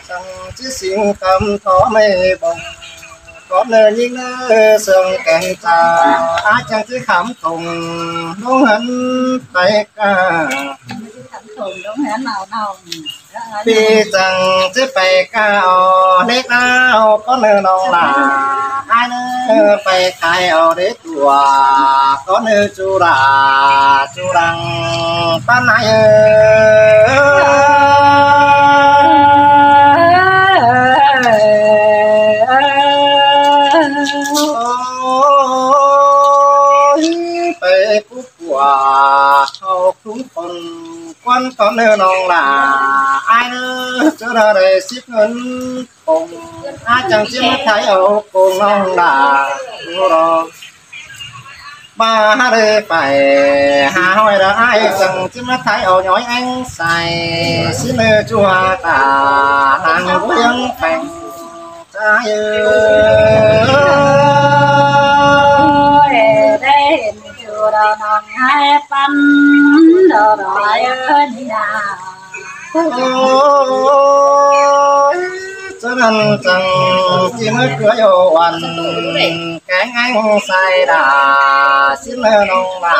ຈັ່ງຊິສິງຄຳທໍແມ່ບົງ ກ່ອນເນີຍິງເນີເຊິ່ງແກ່ນຈາ ອາຍຈັ່ງຊິຄຳຖົງ ລົງເຮືອນໄປກາ ຄຳຖົງລົງເຮືອນເອົານ້ອງ ປີຈັ່ງຊິໄປກາເອົາເຫຼັກເອົາ ກ່ອນເນີນ້ອງຫຼ້າ ອາຍເນີໄປຂາຍເອົາເດ ຕົວ ກໍເນີຈຸລາຈຸລັງ ປານນາຍເອີຍ ໂອ້ຍ ໄປກຸກກົວ ເຮົາທຸກຄົນ ຄວັນກໍເນີນ້ອງຫຼ້າ ອາຍເນີ ຈະໄດ້ສິບເງິນ ກົງ ອາຍຈັ່ງຊິມາໄຖ່ເອົາກົງນ້ອງຫຼ້າ ມາເດີໄປ ຫາຫ້ອຍລະອາຍ ຈັ່ງຊິມາໄຖ່ເອົາຍ້ອຍແອງໃສ່ ຊິເນີຈົວຕາ ນາງບໍ່ຍັງແປງໃຈເອີຍ ໄດ້ເຫັນຢູ່ດອກນ້ອງໃຫ້ປັນ ດອກດອຍເອີຍນີ້ນາ. ໂອ້ຍ ສະນັ້ນຈັ່ງຊິເມືອເກືອຍໂອອັນ ແກງແອງໃສ່ດາ ຊິເລີນ້ອງວ່າ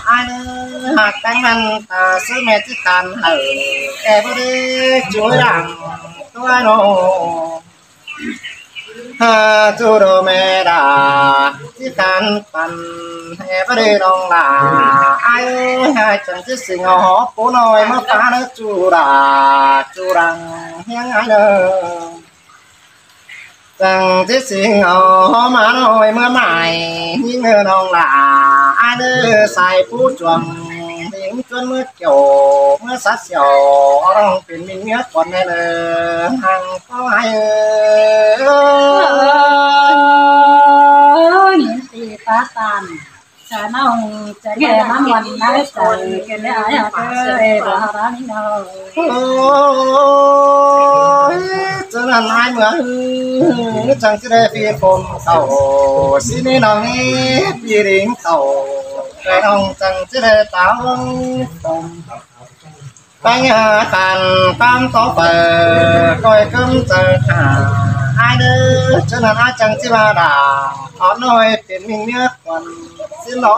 ອາຍເນີ ຫາກແຕງນັ້ນຕາ ຊື້ແມ່ຈິຕານໃຫ້ ແອບໍ່ໄດ້ຈຸຍດັງຕົວໂນ ຫາຈູໂດແມ່ດາ ທີ່ການປັນແຫ່ບໍ່ໄດ້ນ້ອງຫຼ້າ ອາຍເອີຍ ຫາຈັ່ງຊິສິງເອົາຫໍປູນ້ອຍ ມາປານຈູດາ ຈູດັງຮຽງອາຍເດີ ຈັ່ງຊິສິງເອົາຫໍມານ້ອຍ ເມືອໝາຍຍິງເດີນ້ອງຫຼ້າ ອາຍເດີ ສາຍປູຈວງ ຍິງຈວນເມືອ ກ່ຽວເມືອສາດສ່ຽວ ເອົານ້ອງເປັນມິງເມຍກ່ອນແນ່ເດີ ນາງເຂົາໃຫ້ເອີຍ ຍິນດີປາຕານ ຈະນ້ອງຈະແກ່ມາມ່ວນໃນໃຈ ເປັນໄດ້ອາຍເອີຍ ບໍ່ຮັກນີ້ນ້ອງ ໂອ້ຍ ຈະນັ້ນອາຍເມືອ ຈັ່ງຊິໄດ້ພີດຜົມເຂົ້າ ຊິນີ້ນ້ອງນີ້ພີດິງເຂົ້າ ແຕ່ນ້ອງຈັ່ງຊິໄດ້ຕາວລົງຜົມ ໄປຫາກັນການຕໍ່ໄປ ກ້ອຍເກີມເຈີຫາ ອາຍເດີ ເຈົ້ານັ້ນອາຍຈັ່ງຊິວ່າດາ ອອນນ້ອຍເປັນມິງເນືອຄວັນ ຊິລໍ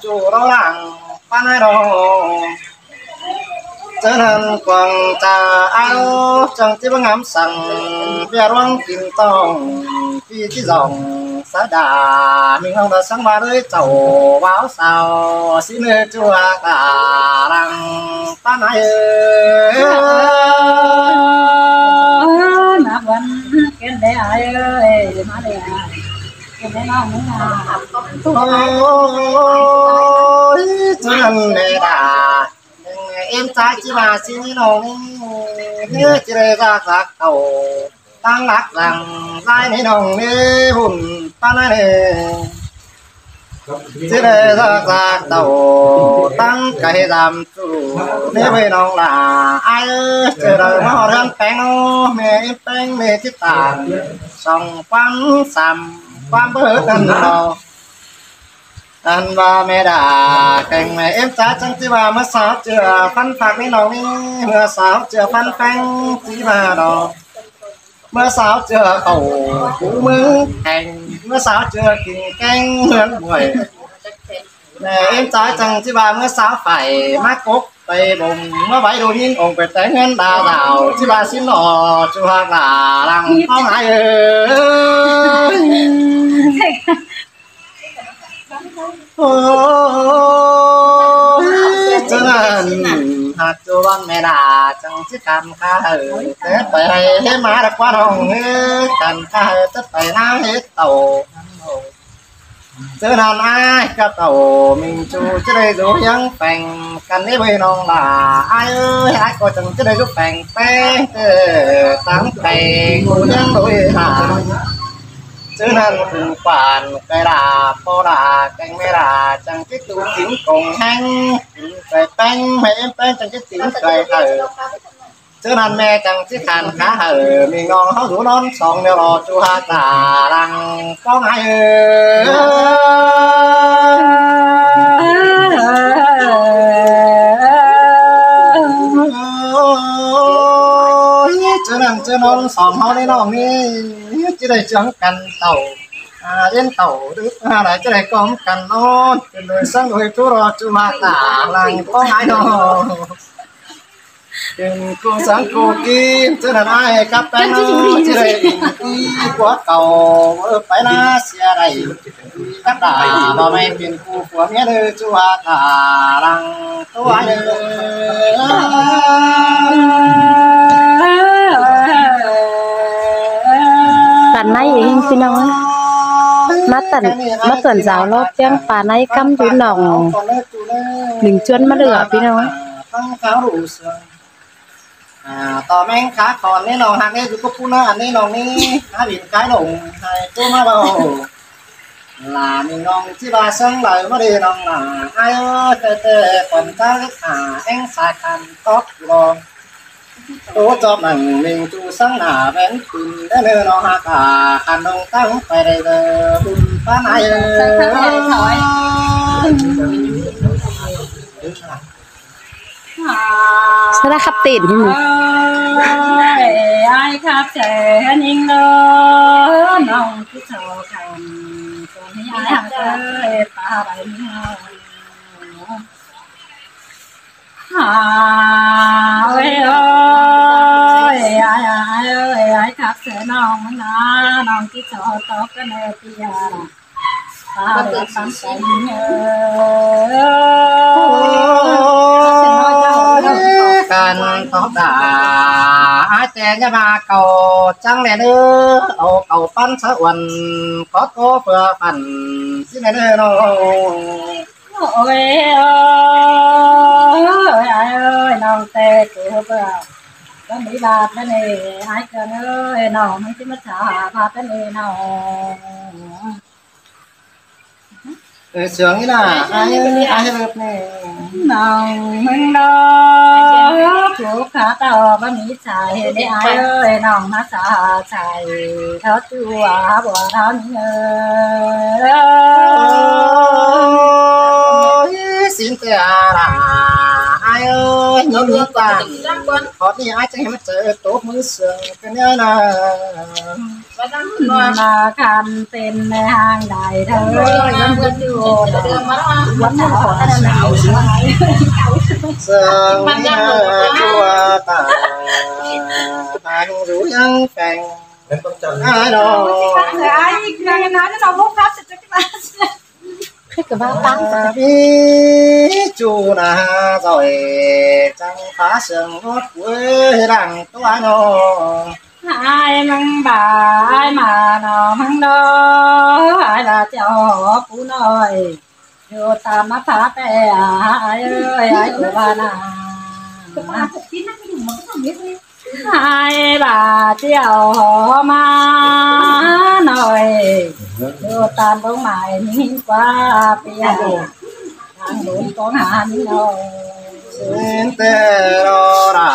ຈູລໍຫຼັງ ປານໃດດອກ ເຈົ້ານັ້ນກວາງຈາອາຍ ຈັ່ງຊິວ່າງາມສັງ ເວຍຫຼວງກິນຕ້ອງ ທີ່ທີ່ສອງສະດາ ມີເຮົາລະສັງວ່າເລີຍເຈົ້າ ບ່າວສາວ ຊິເນີຈົວກາລັງ ປານໃດເອີຍ ມາວັນເກັນແດ່ອ້າຍເອີຍ ມາແດ່ອ້າຍ ເກັນແດ່ນ້ອງ ໂອ້ຍ ເຈົ້ານັ້ນແມ່ດາ ເອັມຈາຍຊິວ່າຊິນີ້ນ້ອງນີ້ ເອີ ຊິໄດ້ຮັກຮັກເອົາ ຕັ້ງຫຼັກຫຼັງຫຼາຍນີ້ນ້ອງນີ້ ບຸນປານໃດນີ້ ຊິໄດ້ຮັກຮັກເອົາ ຕັ້ງໃຈດຳສູ້ນີ້ເວີຍນ້ອງຫຼ້າ ອ້າຍເອີຍ ຈະໄດ້ມາຮອດເຮືອນແປງເນາະ ແມ່ແປງແມ່ທິດຕານ ສອງຄວາມສາມຄວາມເບີດນັ້ນເນາະ. ອັນວ່າແມ່ດາແກງແມ່ເອັມຈາຈັ່ງຊິວ່າ ເມື່ອສາວເຈືອພັນຜັກນີ້ນ້ອງນີ້ ເມື່ອສາວເຈືອພັນແປງຊິວ່າດອກ ເມື່ອສາວເຈືອເຂົ້າຫູເມືອງແຂງ ເມື່ອສາວເຈືອກິນແກງເຮືອນຫ້ວຍ ແມ່ເອັມຈາຈັ່ງຊິວ່າ ເມື່ອສາວໄຟມາກົກໄປບົງ ເມື່ອໄວໂດນຍິງອົງໄປແຕ່ງເຮືອນດາວດາວ ຊິວ່າຊິຫຼໍ່ຈຸຮັກຫຼ້າຫຼັງຂອງອ້າຍເອີຍ. ໂອ້ຍ ເຈົ້ານັ້ນຫາກຈະວັນແມ່ດາ ຈັ່ງຊິກັນຂ້າເອີຍ ແຕ່ໄປໃຫ້ເຮັດມາດະກວ່ານ້ອງເອີຍ ກັນຂ້າເອີຍ ແຕ່ໄປນາເຮັດເຕົ້າ ເຈົ້ານັ້ນອ້າຍກັບເຕົ້າ ມິງຈູຈະໄດ້ຢູ່ຮຽງແປງກັນເດ້ເວີຍນ້ອງຫຼ້າ ອ້າຍເອີຍ ອ້າຍກໍຈັ່ງຈະໄດ້ຢູ່ແປງແປງເອີ ຕາມໄປກູຍັງໂດຍຫາ ເຈົ້ານັ້ນເປັນຂວັນໄກ່ລາ ພໍ່ລາແກງແມ່ລາ ຈັ່ງຈິດຕູກິນກົງແຮງ ກິນໄກ່ແປ້ງ ແມ່ເອັມແປ້ງ ຈັ່ງຈິດຕີນໄກ່ເອີ ເຈົ້ານັ້ນແມ່ຈັ່ງຊິຂັນຂາເອີ ມີງອງເຮົາຢູ່ນອນສອງແນວລໍຈູຫາຕາຫຼັງກອງອ້າຍເອີ. ເຈີນ້ອງສອງເຮົາໃນນ້ອງນີ້ ຈະໄດ້ເຈີກັນເຕົ້າ ອາ ເຢັນເຕົ້າ ຫຼື ອາ ໃດຈະໄດ້ກອມກັນນອນ ເປັນໂດຍສັງໂດຍທຸລໍຈຸມາຕາຫຼັງຂອງອ້າຍນ້ອງ ເປັນຄູ່ສັງຄູ່ກີນ ເຈີນັ້ນອ້າຍກັບແປງນ້ອງ ຈະໄດ້ກິນກີກັວເກົ່າ ເອີ ໄປນາເສຍໄດ້ ກັບຕາບໍ່ແມ່ນເປັນຄູ່ຜົວເມຍເດີ ຈຸວ່າຕາຫຼັງຕົວເດີ. ປານໃນເອງພີ່ນ້ອງ ມາຕັນ ມາຕວນສາວລອບແຈ້ງປານໃນກຳຢູ່ໜອງ ໜຶງຈວນມາເຫຼືອພີ່ນ້ອງ. ອ່າ ຕໍ່ແມງຂາຂອນນີ້ນ້ອງຮັກນີ້ ຢູ່ກັບຜູ້ໜ້າອັນນີ້ນ້ອງນີ້ ຫາດິນຂາຍລົງໃຫ້ຕົວມາເວົ້າ ຫຼ້ານີ້ນ້ອງຊິວ່າເຊິ່ງໃດມາເດນ້ອງຫຼ້າ ອ້າຍເອີຍ ແຕ່ແຕ່ກ່ອນຈະເຮັດຫາແອງສາຍຄັນຕອບຢູ່ບໍ່ ໂຕຈອບນັ່ງເລັງຈູສັງໜ້າແວ່ນປືນໄດ້ເລີນ້ອງຮັກ ອາ ຄັນນ້ອງຕັ້ງໄປໄດ້ເລີບຸນປານອ້າຍເອີຍ. ສາລະຂັບຕີນໃຫ້ໝູ່ ເອີຍ ອ້າຍຂັບແສນຍິງເດີ ນ້ອງຜູ້ເຖົ້າຄັນ ຕົວນີ້ອ້າຍຮັກເອີຍ ປາໄດ້ມີເຮົາ ຫາ ເອີຍ ເອີຍ ອ້າຍ ອ້າຍ ເອີຍ ອ້າຍ ຄັກແທ້ນ້ອງນາ ນ້ອງທີ່ເຈົ້າຕອບກັນແດ່ຕິຢາ ປາເຫຼືອຕາມໃສເອີຍ ການຕອບດາ ອ້າຍແຕ່ຢ່າມາເກົ່າຈັງແລເດີ ເອົາເຂົ້າປັນສະອວນ ຂໍໂທເພື່ອປັນຊິແລເດີນ້ອງ. ໂອ້ຍ ໂອ້ຍ ອ້າຍເອີຍ ນ້ອງແຕ່ເກີດເບື່ອ ກໍມີບາດແລ້ວນີ້ ອ້າຍເກີດເອີຍ ນ້ອງມັນຊິມາສາບາດແລ້ວນີ້ນ້ອງ ເອີ ສວງນີ້ລະ ອ້າຍເອີຍ ອ້າຍເລີບນີ້ ນ້ອງເມືອງດອກ ຜູ້ຂາເຕົ້າບໍ່ມີໃສເດ້ ອ້າຍເອີຍ ນ້ອງມາສາໃສ ເຂົາຕົວບໍ່ທັນເອີຍ ຊິນເຕີອາລາ ອ້າຍເອີຍ ຍິນດີຕ້ອນ ຂອບນີ້ອ້າຍຈຶ່ງໃຫ້ມາເຈີ ຕົບມືເຊື່ອງກັນເນີນາ ວ່າຄັນເປັນແມ່ຮ້າງໄດ້ເທີ ຍັງບໍ່ຢູ່ ວັນນະຄອນ ເຊິ່ງມີໜ້າຕົວຕາ ຫາກຢູ່ຍັງແປງ ແມ່ນຕ້ອງຈັນ ອ້າຍນ້ອງ ອ້າຍ ເຄື່ອງນັ້ນເນາະ ບໍ່ຄັບ ຈະມາ ຄືກະວ່າປັງ ມີຈູນາເຈົ້າເອ ຈັ່ງພາເຊິ່ງຮອດເວີຍຫຼັງຕົວນ້ອງ ອ້າຍມັງບາຍມານ້ອງມັງດອ ອ້າຍລາເຈົ້າຜູ້ນ້ອຍ ຢູ່ຕາມມາພາແຕ່ ອ້າຍເອີຍ ອ້າຍກໍວ່ານາ ອ້າຍບາດດຽວມາໜ້ອຍ ຢູ່ຕາມດົງໄມ້ມີຫີນກວ່າປຽກ ທາງໂດນກອງຫາມີນ້ອຍ ເຊນເຕໂລລາ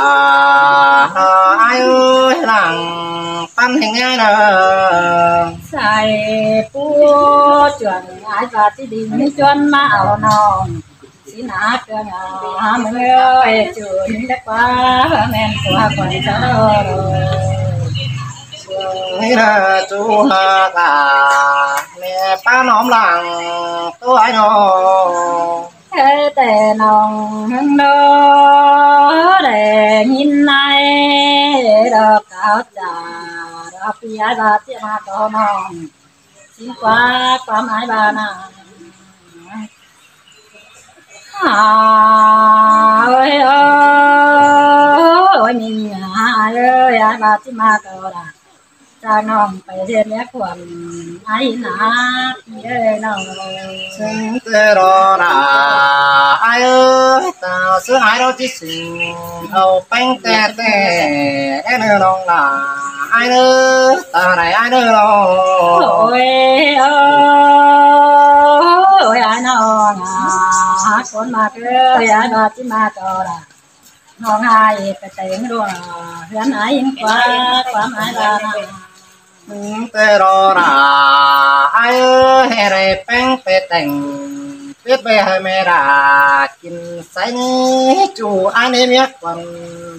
ອ້າຍເອີຍ ຫຼັງປັນແຫ່ງໃຫຍ່ນາ ໃສ່ປູຈວນ ອ້າຍວ່າຊິດິງຈວນມາເອົານ້ອງ ຊິໜາເຄື່ອງຫາເມືອງເອີຍ ຈູນແລກວ່າແມ່ນຕົວຂວັນສາວ ໃຫ້ລາຈູຫາກາ ແມ່ປ້ານ້ອມຫຼັງຕົວອ້າຍນ້ອງ ເອີ ແຕ່ນ້ອງເມືອງດອ ໄດ້ຍິນໃນດອກກ່າວຈາ ດອກເປຍວ່າຊິມາຕໍ່ນ້ອງ ຊິກວ່າຄວາມໝາຍບານາ ອາ ໂອ້ຍ ໂອ້ຍ ໂອ້ຍ ມີຫາເອີຍ ອາ ວ່າຊິມາກໍລະ ຈາກນ້ອງໄປເຮັດແລະຄວນ ອາຍໜາກເອີຍນ້ອງ ເຊິ່ງແຕ່ລໍລາ ອາຍເອີຍ ຕາເສືອອາຍເຮົາຊິ ເອົາແປ້ງແຕ່ແຕ່ແດ່ເນີນ້ອງຫຼ້າ ອ້າຍເດີ ຕາໄດ້ອ້າຍເດີນ້ອງ ໂອ້ຍ ໂອ້ຍ ອ້າຍນ້ອງ ຫາຄົນມາເກີດ ອ້າຍວ່າຊິມາຕໍ່ລະ ນ້ອງອ້າຍໄປແຕ່ງດ້ວຍ ເຮືອນອ້າຍກວ່າ ຄວາມອ້າຍວ່າ ແຕ່ລໍລາ ອ້າຍເອີຍ ໃຫ້ໄດ້ແປ້ງໄປແຕ່ງ ເຮັດໄວ້ໃຫ້ແມ່ດາກິນໃສນີ້ ຈູອ້າຍນີ້ເມຍຂວັນ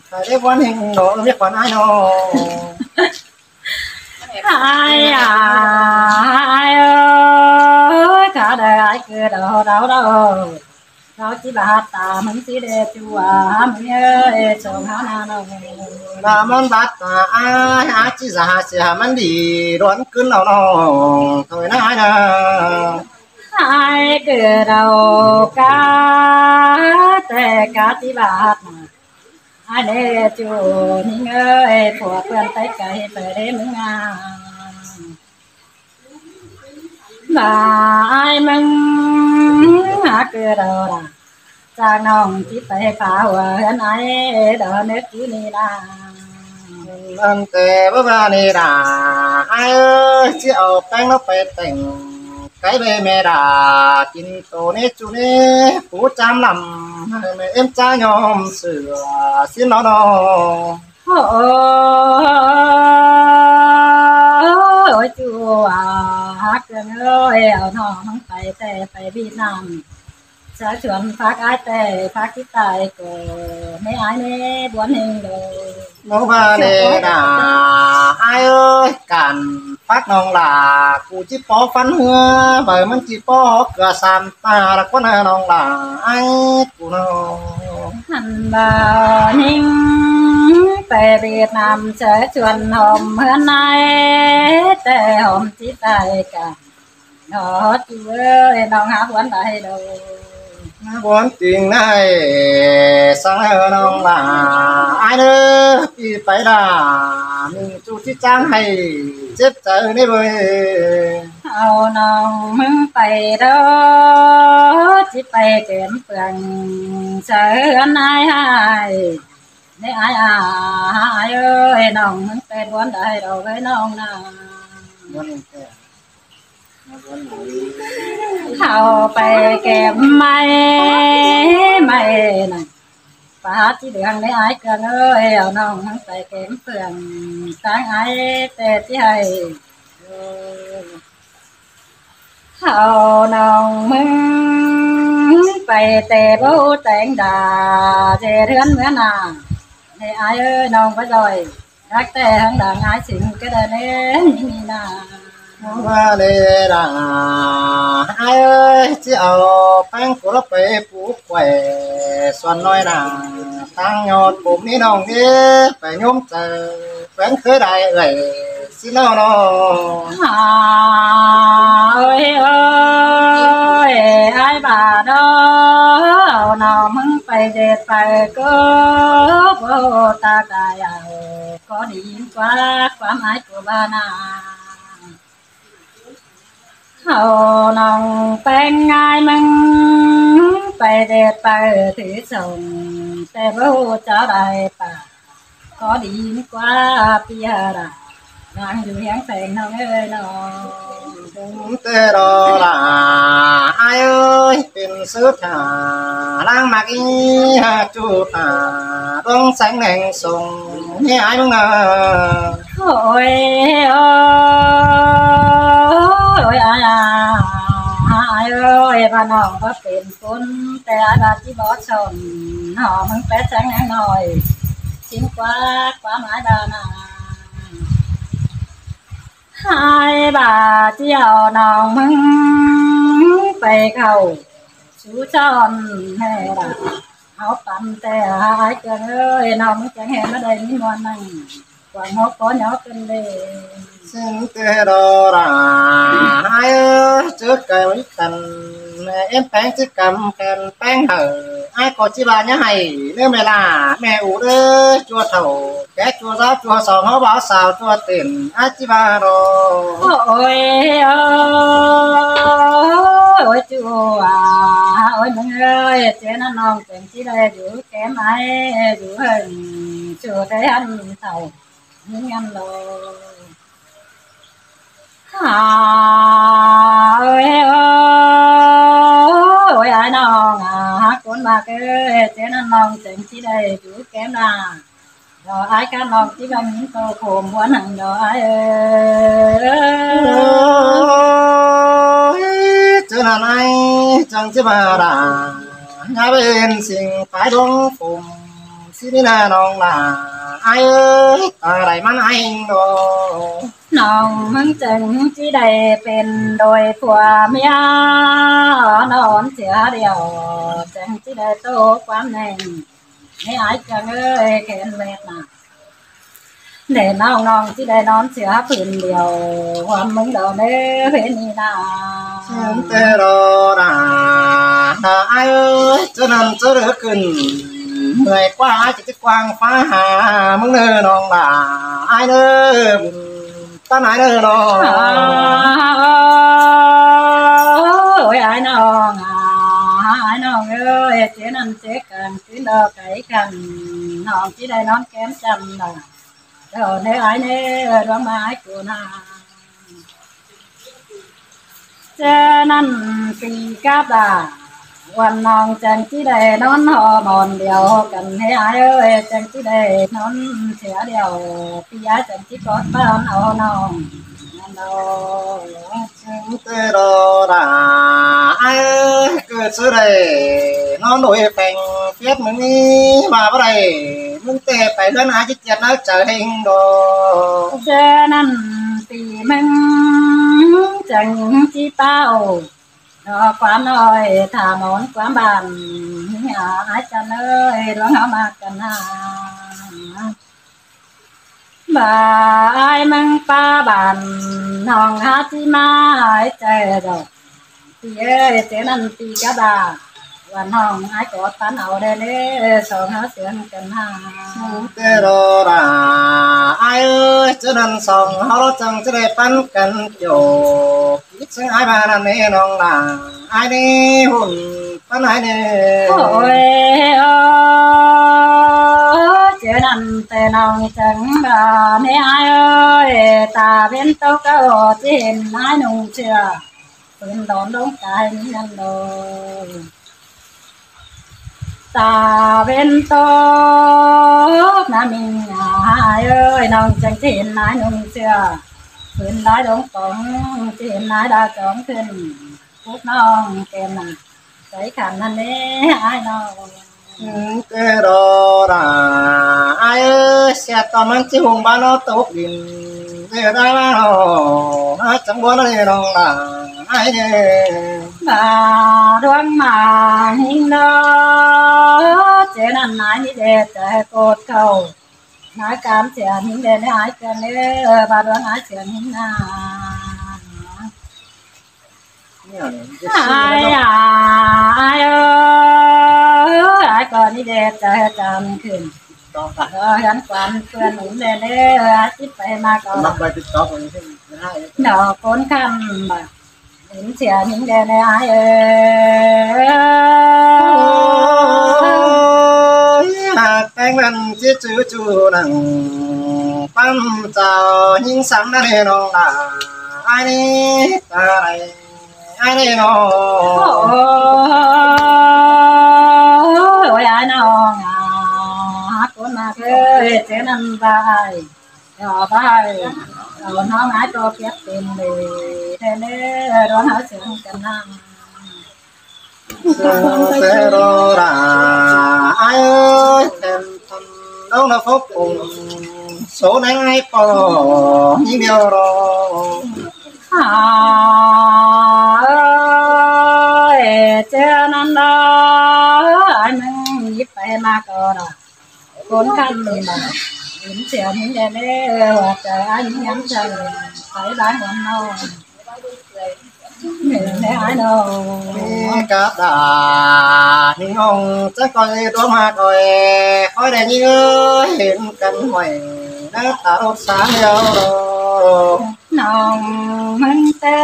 ໃຜໄດ້ບ່ອນເຮັງດອກເມຍຂວັນອ້າຍນ້ອງ ອ້າຍ ອ້າຍເອີຍ ຂ້າໄດ້ອ້າຍເກີດເອົາເດົາເດົາ ເຮົາຊິບາດຕາ ມຶງຊິເດຈູວ່າ ເອີຍ ສອງເຮົານານ້ອງ ລະມັນບາດຕາອ້າຍ ອ້າຍຊິສາເສຍມັນດີ ດວນຂຶ້ນເອົານ້ອງ ໂທຍນາອ້າຍນາ ອ້າຍເກີດເອົາກາ ແຕ່ກາຊິບາດຕາ ອ້າຍເດຈູຍິງເອີຍ ພວກເພື່ອນໄປໄກໄປເດ້ມຶງນາ ລະອ້າຍມຶງຫາເກີດເອົາລະ ຈາກນ້ອງຊິໄປພາຫົວເຮືອນອ້າຍດອກນຶກຢູ່ນີ້ນາ ອັນແຕ່ບໍ່ວ່ານີ້ດາ ອ້າຍເອີຍ ຊິເອົາແປ້ງເຮົາໄປແຕ່ງ ໄກ່ໃບແມ່ດາ ກິນໂຕນີ້ຈຸນີ້ ປູຈາມລຳ ໃຫ້ແມ່ເອັມຈ້າຍອມເສືອ ຊິນອນອ ໂອ້ຍ ຈູວ່າ ຮັກເກີນເອີຍ ເອົານ້ອງໄປແຕ່ໄປຫວຽດນາມ ຊາຍຊວນພາກອ້າຍແຕ່ພາກທີ່ຕາຍກໍ ແມ່ອ້າຍແມ່ບວນເຮງເດີ ເນາະວ່າແນ່ນາ ອ້າຍເອີຍ ການພາກນ້ອງຫຼ້າ ກູຈິປໍຟັນເຮືອ ໃບມັນຈິປໍເກືອສາມຕາ ລະກວ່ານານ້ອງຫຼ້າ ອ້າຍກູເນາະ ຫັ້ນວ່າຍິງໄປຫວຽດນາມ ຊາຍຊວນຫອມເຮືອນນາຍ ແຕ່ຫອມທີ່ຕາຍກະ ເນາະຈູເອີຍ ນ້ອງຫາບວນໄດ້ດອກ ຫາບວນຕິງໄດ້ ສັງເອີຍນ້ອງຫຼ້າ ອ້າຍເດີ ປີ້ໄປລະ ມີຈູທີ່ຈ້າງໃຫ້ເຈັບໃຈນີ້ເວີຍ ເອົານ້ອງມຶງໄປເດີ ຊິໄປແກມເປືອງ ໃສ່ເຮືອນນາຍ ໃຫ້ ນີ້ອ້າຍ ອ້າຍເອີຍ ນ້ອງມຶງໄປບວນໄດ້ດອກເອີຍນ້ອງນາ ເຮົາໄປແກມໄມ້ ໄມ້ນັ້ນ ປາດທີ່ເດືອງໄດ້ອ້າຍເກືອງເອີຍ ເອົານ້ອງໄປແກມເພື່ອນ ຕ່າງອ້າຍແຕ່ທີ່ໃຫ້ ເຮົານ້ອງມຶງ ໄປແຕ່ບໍ່ແຕງດາ ເຈເຮືອນເມືອນາ ໃຫ້ອ້າຍເອີຍ ນ້ອງບໍ່ຈ່ອຍ ຮັກແຕ່ຫາງດາງອ້າຍ ຊິງກະດາແນນນີ້ນາ ວ່າເລດາ ອ້າຍເອີຍ ຊິເອົາແປ້ງກຸລະໄປປູກໄວ້ ສ່ວນນ້ອຍນາ ຕັ້ງຍອດປຸມນີ້ນ້ອງເອີຍ ໄປໂຍມໃຈ ແຟນເຄີຍໄດ້ເອີຍ ຊິເນາະນ້ອງ ຫາ ເອີຍ ເອີຍ ອ້າຍບາດເດີ ເອົານ້ອງມຶງໄປເດັດໄປກໍ ບໍ່ຕາກາຍເອົາ ກໍດີກວ່າຄວາມອ້າຍກໍວ່ານາ ເຮົານ້ອງແປງງ່າຍມຶງ ໄປເດັດໄປຖືສົ່ງ ແຕ່ບໍ່ຮູ້ເຈົ້າໄດ້ປາ ຂໍດີກວ່າປີຫາລາ ນາງຢູ່ຮຽງແສງນ້ອງເອີຍນ້ອງ ເປັນແຕ່ດອລາ ອ້າຍເອີຍ ເປັນສຸດທາ ນາງມັກອີຫາຈູຕາ ດວງແສງແນງສົ່ງ ໃຫ້ອ້າຍເບິ່ງນາ ໂອ້ຍ ໂອ້ຍ ອ້າຍ ອ້າຍເອີຍ ວ່ານ້ອງບໍ່ເປັນ ຄົນແຕ່ອາດວ່າຊິບໍ່ສົນ ຫອມແປດແສງນາງນ້ອຍ ຊິງກວ່າຄວາມໝາຍບານາ ຫາຍບາດຈຽວນ້ອງມຶງ ໄປເຂົ້າສູ່ຈອນແມ່ດາ ເຮົາປັນແຕ່ຫາຍເກີນເອີຍ ນ້ອງມຶງຈັ່ງແຮ່ມາໄດ້ມີມ່ວນນັ້ນ ກວ່າເຮົາຂໍຍອມເປັນເດ ເຊັ່ນແຕ່ດອລາ ຫາຍເອີຍ ເຈີໄກກັນ ແມ່ເອັມແປງຊິກຳແຜ່ນແປງໃຫ້ ອ້າຍກໍຊິວ່າຫຍັງໃຫ້ເດີແມ່ຫຼ້າ ແມ່ອູເດີ ຈົວເຖົ້າແກ່ຈົວສາວ ຈົວສອງເຮົາບ່າວສາວ ຈົວເຕັ້ນ ອ້າຍຊິວ່າດອກ ໂອ້ຍ ໂອ້ຍ ໂອ້ຍ ຈົວ ໂອ້ຍ ມຶງເອີຍ ເຈນັ້ນນ້ອງ ຈັ່ງຊິໄດ້ຢູ່ແກ້ມອ້າຍຢູ່ເຫິງ ສູ່ໄດ້ຫັນເຖົ້າຍິງງາມໂລ ຫາ ເອີຍ ເອີຍ ໂອ້ຍ ອ້າຍນ້ອງ ຫາຄົນມາເກີດ ເຈນັ້ນນ້ອງ ຈັ່ງຊິໄດ້ຢູ່ແກ້ມອ້າຍ ດອກອ້າຍກະນ້ອງ ຊິແມ່ນໂຕໂຄມບວນຫັ້ນດອກອ້າຍເອີຍ ໂອ້ຍ ເຈນັ້ນ ນາຍຈັ່ງຊິມາລາ ຢ່າເປັນສິ່ງປາຍດວງປົມ ຊິມີໜ້ານ້ອງຫຼ້າ ອ້າຍເອີຍ ຕາໄດ້ມັນອ້າຍເອງດອກ ນ້ອງມຶງຈຶ່ງຊິໄດ້ເປັນໂດຍຜົວເມຍ ນອນເທື່ອດຽວ ຈຶ່ງຊິໄດ້ໂຕຄວາມແໜ້ນ ໃຫ້ອ້າຍເຄື່ອງເອີຍ ແຂນແວດນາ ແດ່ນ້ອງ ນ້ອງຊິໄດ້ນອນເສືອຜືນດຽວ ຮ່ວມມຶງດອກເດີເວນີນາ ເຊີນແຕ່ລໍນາ ນາອ້າຍເອີຍ ເຈົ້ານັ້ນເຈົ້າເດີຂຶ້ນ ເມື່ອຍກວ່າອ້າຍຈະກວ້າງຟ້າຫາ ມຶງເດີນ້ອງຫຼ້າ ອ້າຍເດີ ຕານາຍເດີນ້ອງ ໂອ້ຍ ອ້າຍນ້ອງ ອ້າຍນ້ອງເອີຍ ເຈນັ້ນເຈກາງຄືນດອກໄກ່ກັນ ນ້ອງຊິໄດ້ນອນແກ້ມຈ້ຳດາ ດອກເດີອ້າຍເດີ ດວງມາອ້າຍກູນາ ເຈນັ້ນປີກາບາ ວັນນ້ອງຈັ່ງຊິໄດ້ນອນຫໍ່ໝອນດຽວກັນ ໃຫ້ອ້າຍເອີຍ ຈັ່ງຊິໄດ້ນອນເທື່ອດຽວ ປີອ້າຍຈັ່ງຊິກອດປານເອົານ້ອງນັ້ນດອກ ເຊີນແຕ່ລໍນາ ອ້າຍເອີຍ ເກີດຊື່ໄດ້ນອນໂດຍແປງ ເຟດມື້ນີ້ມາບໍ່ໄດ້ ມຶງແຕ່ໄປເຮືອນອ້າຍ ຊິຈຽດໜ້າໃຈເອງດອກ ເຈນັ້ນປີມຶງຈັ່ງຊິເປົ່າ ດອກຄວາມນ້ອຍ ຖ້າໝອນຄວາມບານ ອາ ອ້າຍຈັນເອີຍ ດວງເຮົາມັກກັນນາ ບ່າອ້າຍເມືອງປ່າບ້ານ ນ້ອງຫາຊິມາຫາຍໃຈດອກ ປີເອີຍ ເຈນັ້ນປີກະບາ ວ່ານ້ອງອ້າຍກອດປັນເອົາແດ່ເດີ ສອງເຮົາເຊື່ອງກັນນາ ເຊີນແຕ່ລໍນາ ອ້າຍເອີຍ ເຈົ້ານັ້ນສອງເຮົາລະຈັ່ງຈະໄດ້ປັນກັນໂຈ ຄິດເຊິ່ງອ້າຍມານັ້ນເດນ້ອງຫຼ້າ ອ້າຍເດຫຸ້ນປັນອ້າຍເດ ໂອ້ຍ ໂອ້ຍ ເຈົ້ານັ້ນແຕ່ນ້ອງຈັ່ງບາເນອ້າຍເອີຍ ຕາເວັນຕົກກໍຊິເຫັນອ້າຍນຸ່ງເສື້ອ ເພິ່ນດອນລົງກາຍມີອັນໂດ ຕາເວັນຕົກນະມິງອ້າຍເອີຍ ນ້ອງຈັ່ງຊິເຫັນນາຍນຸ່ງເສື້ອ ເພິ່ນລາຍລົງກອງ ຊິເຫັນນາຍດາວຈອງຂຶ້ນ ປຸກນ້ອງແກ່ນນາ ໃສ່ຂັນນັ້ນເດ້ອ້າຍນ້ອງ ເອີ ແຕ່ລໍນາ ອ້າຍເອີຍ ເສຍຕອນມັນຊິຮຸ່ງບ້ານເຮົາຕົກດິນ ເອີ ໄດ້ມາເນາະ ມາຈັງບໍ່ນະເດນ້ອງຫຼ້າ ອ້າຍເອີຍ ມາດວງມາຫິງເດີ ເຈນັ້ນນາຍມີແດ່ໃຈໂກດເຂົ້າ ນາຍການເສຍຫິງແດ່ໃນອ້າຍເກີນເດີ ມາດວງອ້າຍເສຍຫິງນາ ອ້າຍ ອ້າຍເອີຍ ອ້າຍກໍມີແດ່ໃຈຈຳຂຶ້ນ ເຮືອນຄວັນເພື່ອນໜູແດ່ເດີ ອາທິດໄປມາກໍ ມັກໄປຕິດຕໍ່ກັນ ດອກໂກນຄຳ ເຫັນເສຍຍິງແດ່ແນ່ອ້າຍເອີຍ ຫາກແຕ່ງນັ້ນຊິຈື່ຈູ່ນັ່ງ ປ້ຳເຈົ້າຍິງສັງນະເດນ້ອງຫຼ້າ ອ້າຍນີ້ຕາຍ ອ້າຍນີ້ນ້ອງ ໂອ້ຍ ອ້າຍນ້ອງ ຫາຄົນມາເຄີຍເຈີນັ້ນໄດ້ ດອກໄມ້ ດອກນ້ອງອາຍກໍປຽບເປັນເລີຍ ແທ້ເລີຍ ດວງເຮົາເຊິ່ງກັນນາ ເຊິ່ງແຕ່ດອກລາ ອາຍເອີຍ ແຕ່ນທັນດອກນະພົບອົງ ໂສໃນອ້າຍກໍຍິງດຽວດອກ ອາຍເອີຍ ເຈີນັ້ນດອກ ອາຍມຶງຍິບໄປມາກໍດອກ ຄົນຄັນບາດ ເຫັນສຽວມີແດ່ເລີຍ ວ່າຈະອັນຍັງໃສ ໄປຫຼາຍຫົນນ້ອງ ເຫັນແດ່ອ້າຍນ້ອງ ມີກາດາມີນ້ອງ ຈັກຂ້ອຍຕົວມາຂ້ອຍ ຂ້ອຍໄດ້ຍິນເອີຍ ເຫັນກັນຫ້ອຍ ໜ້າຕາລົດສາແລ້ວ ນ້ອງມຶງແຕ່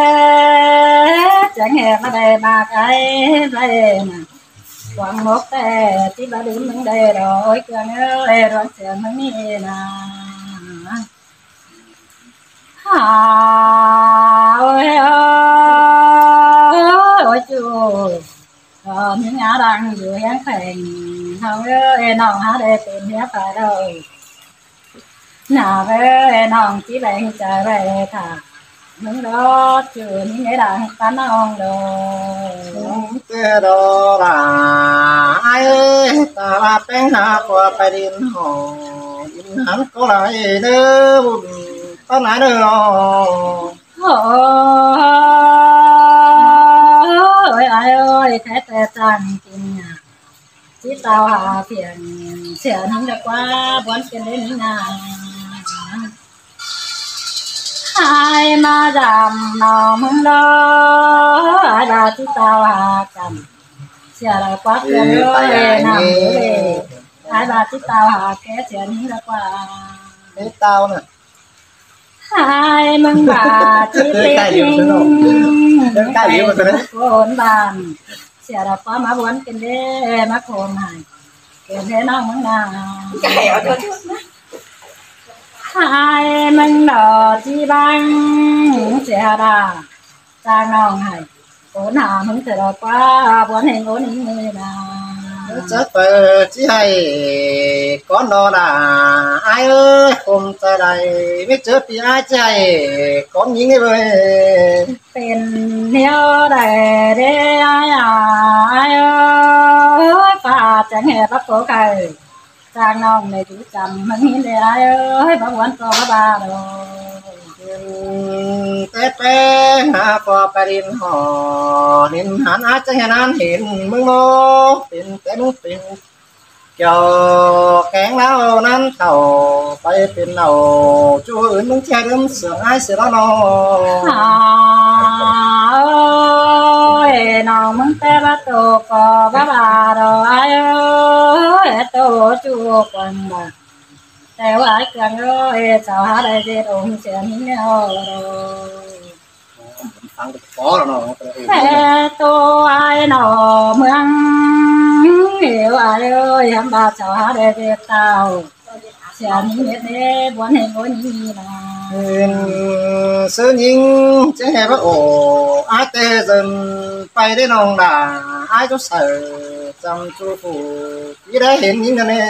ຈະແຫ່ມາໄດ້ມາໄກໄປນະ ຫວັງຫົກແຕ່ ທີ່ບໍ່ລືມມຶງໄດ້ດອກ ເຄື່ອງເອີຍ ດວງເຊື່ອງມຶງນີ້ນາ ຫາ ໂອ້ຍ ໂອ້ຍ ໂອ້ຍ ຈູ່ ກໍມີງາດັງຢູ່ຮຽງແຂວງ ນ້ອງເອີຍ ນ້ອງຫາໄດ້ເປັນເມຍໃຜດອກ ໜ້າເອີຍ ນ້ອງຊິແບ່ງໃຈໄວ້ຖ້າ ມຶງດອກ ຈື່ນີ້ໄດ້ລະ ປານນ້ອງດອກ ແຕ່ດອກລະ ອ້າຍເອີຍ ຕາວ່າແປ້ງຫາຜົວໄປຫຼິ້ນຫໍ ຫຼິ້ນຫັນກໍຫຼາຍເດີ ບຸນປານຫຼາຍເດີ ໂອ້ຍ ອ້າຍເອີຍ ແທ້ແຕ່ຈັ່ງຈິງ ຊິຕາວຫາພຽງ ເສຍໜຶ່ງດອກວ່າ ບ່ອນເປັນເດ້ນາ ອ້າຍມາຢາມນ້ອງມຶງເດີ ອ້າຍວ່າຊິຕາວຫາກັນ ເສຍດອກວ່າເພື່ອນເອີຍ ນ້ຳເອີຍ ອ້າຍວ່າຊິຕາວຫາແກ ເສຍໜຶ່ງດອກວ່າ ເຮັດຕາວນະ ຫາຍມຶງບາດທີ່ເປັນຍິງ ເດີນໃກ້ຢູ່ ເດີນໃກ້ຢູ່ ໃຫ້ຄົນບ້ານ ເສຍດອກຄວາມມາບວນເປັນເດ້ ມາໂຄມໃຫ້ ເປັນເດ້ນ້ອງມຶງນາ ໃຫ້ເອົາໂດນ ຫາຍມຶງດອກທີ່ບັງ ເສຍດາ ຈ້າງນ້ອງໃຫ້ ໂອນຫາມຶງເທື່ອດອກວ່າ ບວນແຫ່ງໂອນອີເມນາ ຈັກໄປຊິໃຫ້ກ່ອນນອນາ ອ້າຍເອີຍ ຄົມໃຈໄດ້ ມີເຈີປີອ້າຍໃຈກ່ອນຍິງເອີຍ ເປັນແນວໃດເດ້ອ້າຍ ອ້າຍເອີຍ ຟ້າແຈ້ງແຫ່ປັບໂຕໄກ່ ຈາກນ້ອງໄດ້ຖືກຈຳ ມັນເຫັນແລ້ວອ້າຍເອີຍ ບໍ່ຫວນກໍບໍ່ບາດອກ ແຕ່ແປຫາກໍໄປຫຼິ້ນຫໍ ຫຼິ້ນຫັນອາດຈະເຫັນນັ້ນເຫັນມຶງບໍ່ ເປັນແຕ່ມຶງເປັນ ກ່ຽວແກງເຫຼົ້ານັ້ນເຖົ້າ ໄປເປັນເຫຼົ້າ ຈຸອື່ນມຶງແຈເດີມເສືອງອ້າຍເສຍແລ້ວເນາະ ອ້າຍເອີຍ ນ້ອງມຶງແຕ່ວ່າໂຕກໍບໍ່ວ່າດອກອ້າຍເອີຍ ໂຕຈຸກວັນບາ ແຕ່ວ່າອ້າຍເກືອງເອີຍ ເຈົ້າຫາໄດ້ເຮັດອົງເສຍນີ້ແລ້ວ ຟັງກໍພໍແລ້ວເນາະ ແຕ່ໂຕອ້າຍໜໍເມືອງເອີຍ ອ້າຍເອີຍ ຍາມບາດເຈົ້າຫາໄດ້ເຮັດເຕົ້າ ເສຍນີ້ເຮັດເດ້ ບວນໃຫ້ໂອນີ້ນາ ເປັນຊື່ຍິງ ຈະໃຫ້ພະໂອ ອາເຕເຊີນ ໄປໄດ້ນ້ອງດາ ອາຍກໍໃສ່ ຈຳຊູຜູ້ ທີ່ໄດ້ເຫັນຍິງນັ້ນເອ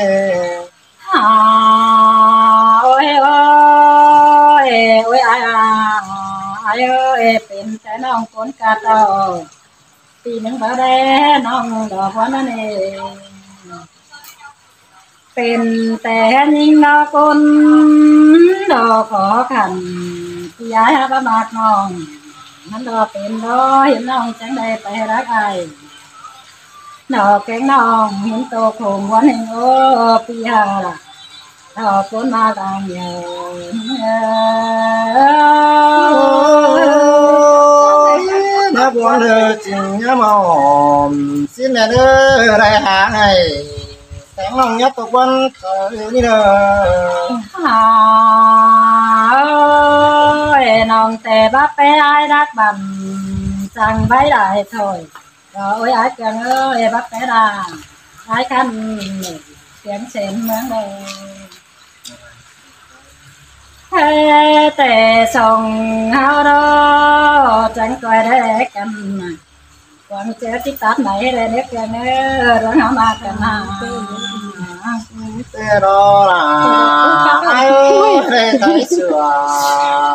ໂອຍ ໂອຍ ໂອຍ ອາຍ ອາຍເອີຍ ເປັນແຕ່ນ້ອງຄົນກະເຕົ້າ ປີໜຶ່ງບໍ່ໄດ້ນ້ອງດອກວ່ານັ້ນເອ ເປັນແຕ່ຍິງດອກຄົນດອກຂໍຂັນ ທີ່ອາຍຫາບໍ່ມັກນ້ອງ ມັນດອກເປັນດອກ ເຫັນນ້ອງຈັ່ງໄດ້ໄປຮັກອາຍ ນອກແກງນ້ອງ ເຫັນໂຕໂຄງຫວນແຫ່ງໂອ ປີຫາລະ ດອກຄົນມາກາງເຫຍ ມາບວນເດີ ຈຶ່ງຍາມອອມ ຊິແມ່ເດີ ໄດ້ຫາໃຫ້ ແຕງນ້ອງຍາຕົກວັນເທີນີ້ເດີ ຫາເອີຍ ນ້ອງແຕ່ບັບແປອາຍດັກບັນ ຈັ່ງໄວ້ຫຼາຍຖ້ອຍ ໂອຍ ອາຍເກືອງເອີຍ ບັກແປດາ ອາຍຄັນ ສຽງເຊນເມືອງເດີ ແທ້ແຕ່ສອງເຮົາເດີ ຈັ່ງກອຍໄດ້ກັນ ຫວັງເຈີຕິດຕັດໃນແລະເນັດເທື່ອເນີ ເລື່ອງເຮົາມາກັນມາ ແຕ່ລໍລະ ອ້າຍເອີຍ ໃຈເຊື່ອ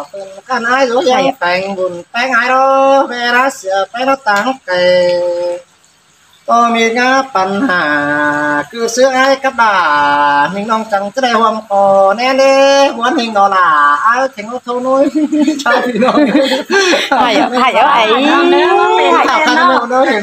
ເພິ່ນຄັນອ້າຍໂລຍັງແປງບຸນ ແປງອາຍໂລ ເວລາເສຍໄປລະຕ່າງໄກ ກໍມີງາປັນຫາ ຄືເສືອອ້າຍກັບຫຼ້າ ຍິງນ້ອງຈັ່ງຈະໄດ້ຮ່ວມຂໍແນ່ເດ້ ຫວນຫິງນໍຫຼ້າ ອ້າຍເຖິງໂອໂທນຸຍ ຊາວພີ່ນ້ອງ ໃຫ້ ໃຫ້ເອົາໄອ້ ໃຫ້ເອົາໄອ້ ເນາະ ເນາະ ເຫັນ